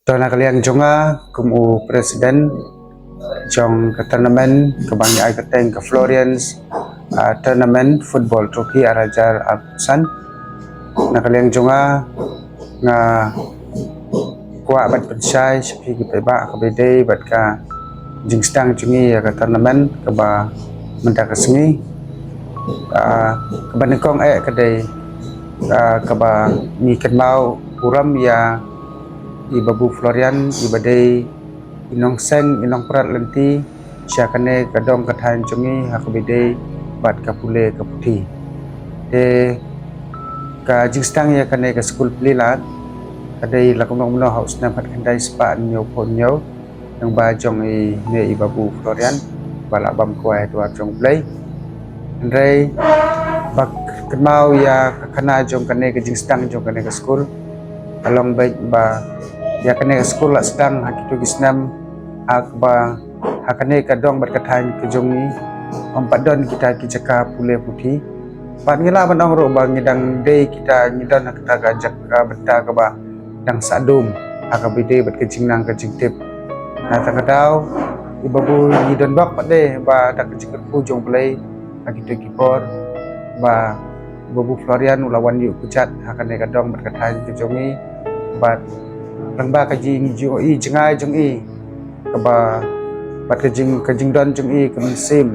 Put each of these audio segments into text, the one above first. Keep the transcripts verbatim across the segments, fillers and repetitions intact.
To, na ka liang jong nga kum u president jong ka tournament kaba ngi ai kyrteng ka Florian's, ah, Tournament Football Trophy ar hajar arphew san. Na ka liang jong nga, nga kwah ban pynshai sha phi ki paidbah kaba ïadei bad ka jingsdang jong ngi ïa ka tournament kaba mynta ka sngi. Ah, kaba nyngkong eh ka dei, ah, kaba ngi kynmaw burom ïa i Babu Florian, iba dei i nongseng, i nongprat lynti sha kane ka dong ka thaiñ jong ngi ha kaba ïadei bad ka pule ka puthi. Te ka jingsdang ïa kane ka skul Pli Lad ka dei la kumno kumno ha u snem khatkhyndai spah hynñiewphew hynñiew, lyngba jong i ne i Babu Florian ba la bam kwai ha dwar jong U Blei. Hynrei ba kynmaw ïa ka khana jong kane ka jingsdang jong kane ka skul, ka long beit ba ïa kane ka skul la sdang ha kito ki snem ha kaba ha kane ka dong bad ka thaiñ ka jong ngi ym pat don kita ki jaka pule puthi. Bad ngi lah ban ong ruh ba ngi dang dei kita ngi don ha kata ka jaka bynta kaba dang sah dum ha kaba ïadei bad ka jingnang ka jingtip. Na kata ka daw i Babu ngi don bok pat de ba da ka jingkyrkhu jong U Blei ha kito ki por ba Babu Florian u la wan ïuh kjat ha kane ka dong bad ka thaiñ ka jong ngi bad lyngba ka jing jong i, jngai jong i kaba bad ka jing ka jingdon jong i ka mynsiem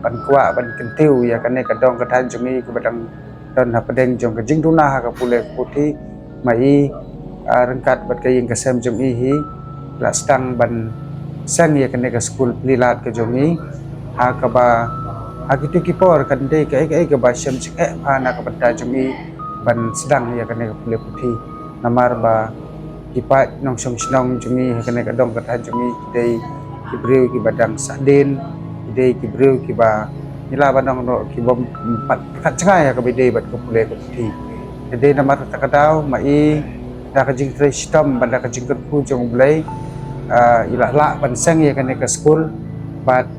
ban kwah ban kyntiew ïa kane ka dong ka thaiñ jong i kaba dang don hapdeng jong ka jingduna ha ka pule ka puthi. Ma i, ah, ryngkat bad ka ïing ka sem jong i hi la sdang ban seng ïa kane ka skul Pli Lad ka jong i ha kaba ha kito ki por kan dei kaei kaei kaba shem jingeh bha na ka bynta jong i ban sdang ïa kane ka pule puthi. Namar ba ki paid nongshong shnong jong ngi ha kane ka dong ka thaiñ jong ngi ki dei ki briew kiba dang sah dien, ki dei ki briew kiba ngi lah ban ong ruh kiba ym pat pyrkhat jngai ha kaba ïadei bad ka pule ka puthi. Te dei namar kata ka daw ma i da ka jingtrei shitom bad da ka jingkyrkhu jong U Blei, ah, i la lah ban seng ïa kane ka skul bad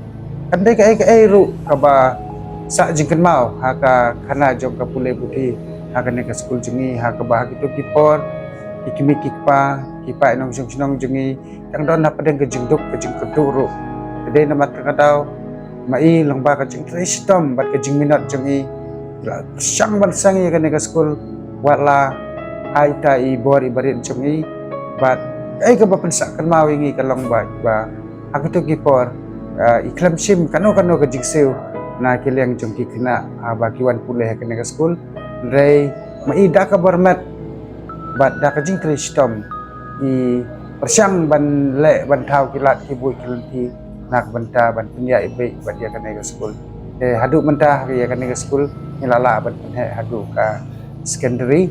kan dei kaei kaei ruh kaba sah jingkynmaw ha ka khana jong ka pule puthi ha kane ka skul jong ngi ha kaba ha kito ki por ki kmie ki kpa ki paid nongshong shnong jong ngi dang don hapdeng ka jingduk ka jingkyrduh ruh. Te dei namar kata ka daw ma i lyngba ka jingtrei shitom bad ka jingminot jong i la pyrshang ban seng ïa kane ka skul wat la ha ita i bor i barit jong i bad kaei kaba pynsah kynmaw ïa ngi ka long ba, ba ha kito ki por, ah, i khlem shim kano kano ka jingsiew na ki liang jong ki khynnah, ah, ba ki wan pule ha kane ka skul. Hynrei ma i da ka bor met bad da ka jingtrei shitom i pyrshang ban leh ban thaw ki lad ki buit ki lynti na ka bynta ban pynïaid beit bad ïa kane ka skul. Te haduh mynta ïa kane ka skul ngi la lah ban pynheh haduh ka secondary.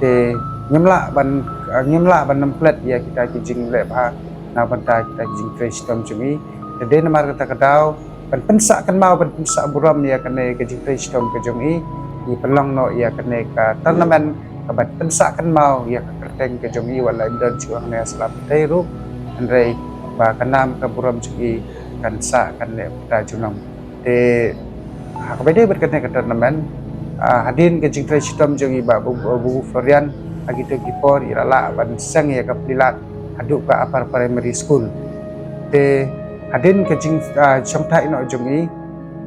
Te ngim lah ban, ngim lah ban nang plet ïa kita ki jingleh bha na ka bynta kita ki jingtrei shitom jong i. Te dei namar kata ka daw ban pynsah kynmaw ban pynsah burom ïa kane ka jingtrei shitom ka jong i. Ngi pynlong noh ïa kane ka tournament ka ban pynsah kynmaw ïa ka kyrteng ka jong i wat la im don shuh hangne ha sla pyrthei ruh. Hynrei ba ka nam ka burom jong i kan sah kan leh pyrta junom. Te ha kaba ïadei bad kane ka tournament, ah, hadien ka jingtrei shitom jong i Bah Babu, Babu Florian ha kito ki por i la lah ban seng ïa ka Pli Lad haduh ka upper primary school. Te hadien ka jing, ah, shongthait noh jong i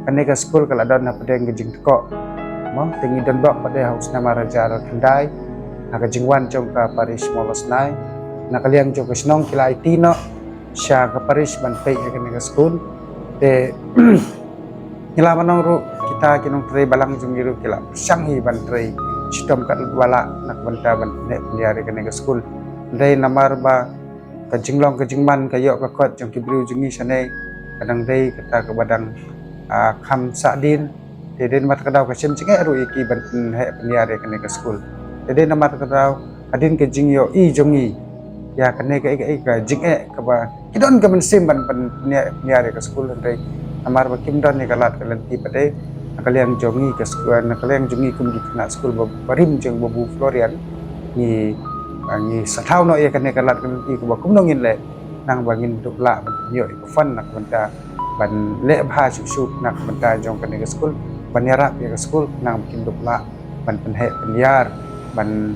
kane ka skul ka la don hapdeng ka jingtkoh. Mo, te ngi don bok pat de ha u snem ar hajar khyndai ha ka jingwan jong ka parish Mawlasnai na ka liang jong ka shnong ki la aiti noh sha ka parish ban peit ïa kane ka skul. Te ngi lah ban ong ruh kita ki nongtrei balang jong ngi ruh ki la pyrshang hi ban trei shitom katba lah na ka bynta ban pynheh pynïar ïa kane ka skul. Hynrei namar ba ka jinglong ka jingman ka ïoh ka kot jong ki briew jong ngi shane ka dang dei kata kaba dang, ah, kham sah dien. Te dei namar kata ka daw ka shem jingeh ruh ïa ki ban pynheh pynïar ïa kane ka skul. Te dei namar kata ka daw hadien ka jingïohi jong ngi ïa kane ka, ka, ka jingeh kaba ki don ka mynsiem ban pynïar, pynïar ïa ka skul, hynrei namar ba kim don ïa ka lad ka lynti pat de na ka liang jong ngi ka skul, na ka liang jong ngi kum ki khynnah skul ba, barim jong Babu Florian ngi, ah, ngi sa thaw noh ïa kane ka lad ka lynti kaba kumno ngin leh nang ba ngin dup lah ban pynïoh ïa ka fund na ka bynta ban leh bha shuh shuh na ka bynta jong kane ka skul, ban ïarap ïa ka skul nang ba kin dup lah ban pynheh pynïar, ban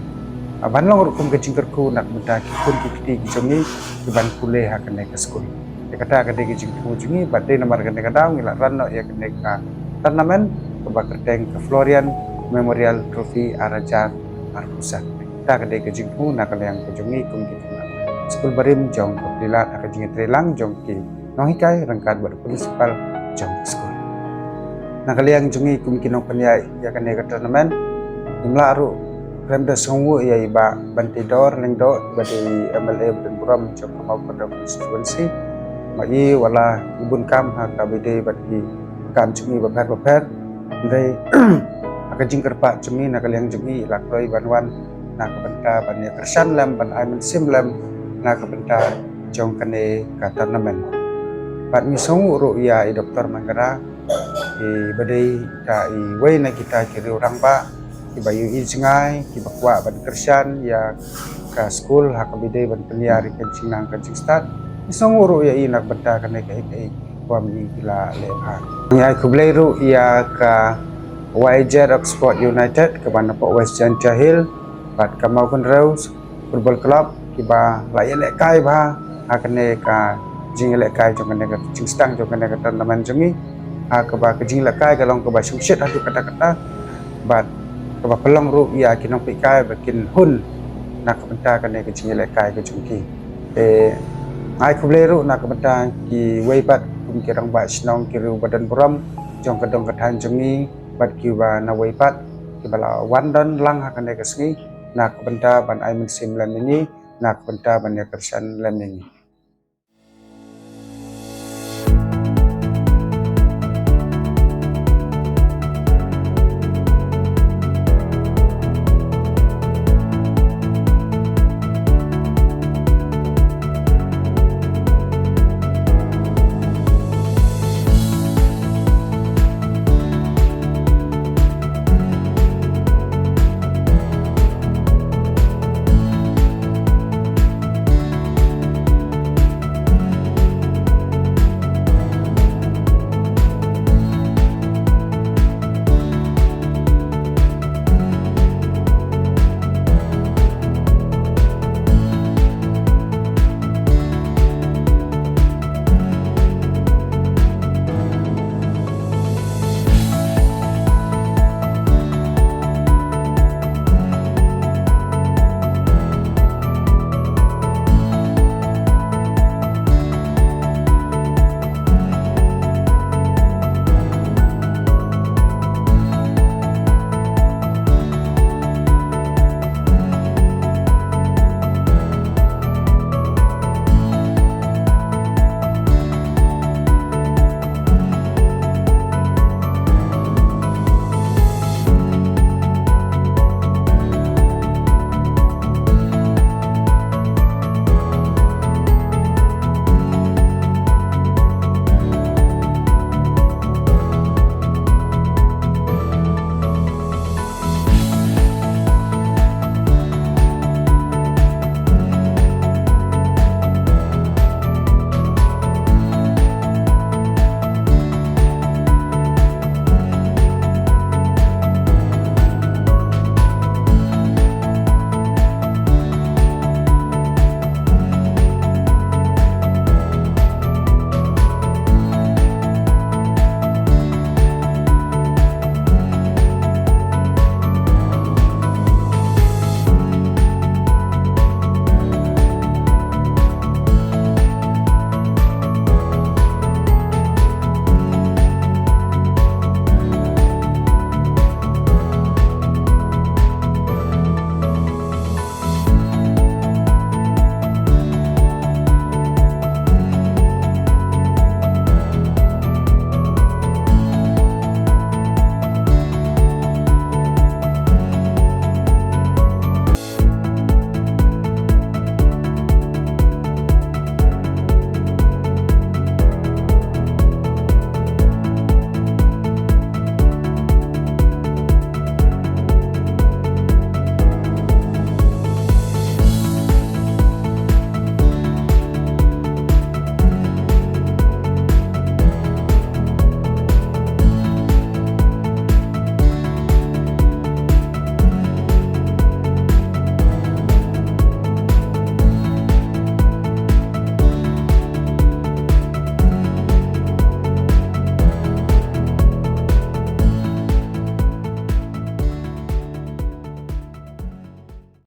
Ah, ban long ruh kum ka jingkyrkhu na ka bynta ki khun ki kti ki jong ngi, ki ban pule ha kane ka skul. Te kata ka dei ka jingthmu jong ngi, bad dei namar kane ka daw ngi la ran noh ïa kane ka tournament kaba kyrteng ka Florian Memorial Trophy ar hajar arphew san. Kata ka dei ka jingthmu na ka liang ka jong ngi kum ki khynnah skul barim jong ka Pli Lad ha ka jingïatreilang jong ki nonghikai ryngkat bad u principal jong ka skul. Na ka liang jong ngi kum ki nongpynïaid ïa kane ka tournament, ngim lah ruh khlem da sngewnguh ïa i Bah Banteidor Lyngdoh, ba dei M L A ba donburom jong ka Mawkynrew constituency. Ma i wat la i bun kam ha kaba ïadei bad ki kam jong ngi bapher bapher. Hynrei ha ka jingkyrpad jong ngi, na ka liang jong ngi, i la kloi ban wan na ka bynta ban ïa kyrshan lem, ban ai mynsiem lem na ka bynta jong kane ka tournament. Bad ngi sngewnguh ruh ïa i Doktor Mangara, i ba dei ita iwei na kita ki riew rangbah kiba ïohi jngai, kiba kwah ban kyrshan ïa ka skul ha kaba ïadei ban pynïar ïa ka jingnang ka jingstad. Ngi sngewnguh ruh ïa i na ka bynta kane kaei kaei kaba mynta i la leh bha. Ngi ai khublei ruh ïa ka Y Z Oxford United kaba napoh West Jaintia Hills bad ka Mawkynrew Football Club kiba la ïalehkai bha ha kane ka jingïalehkai jong kane ka jingsdang jong kane ka tournament jong ngi, ha kaba ka jingïalehkai ka long kaba shongshit haduh katta katta, bad kaba pynlong ruh ïa ki nongpeitkai ba kin hun na ka bynta kane ka jingïalehkai ka jong ki. Te nga ai khublei ruh na ka bynta kiwei pat kum ki rangbah shnong, ki riew ba donburom jong ka dong ka thaiñ jong ngi, bad kiba nawei pat kiba la wan don lang ha kane ka sngi na ka bynta ban ai mynsiem lem ïa ngi, na ka bynta ban ïa kyrshan lem ïa ngi.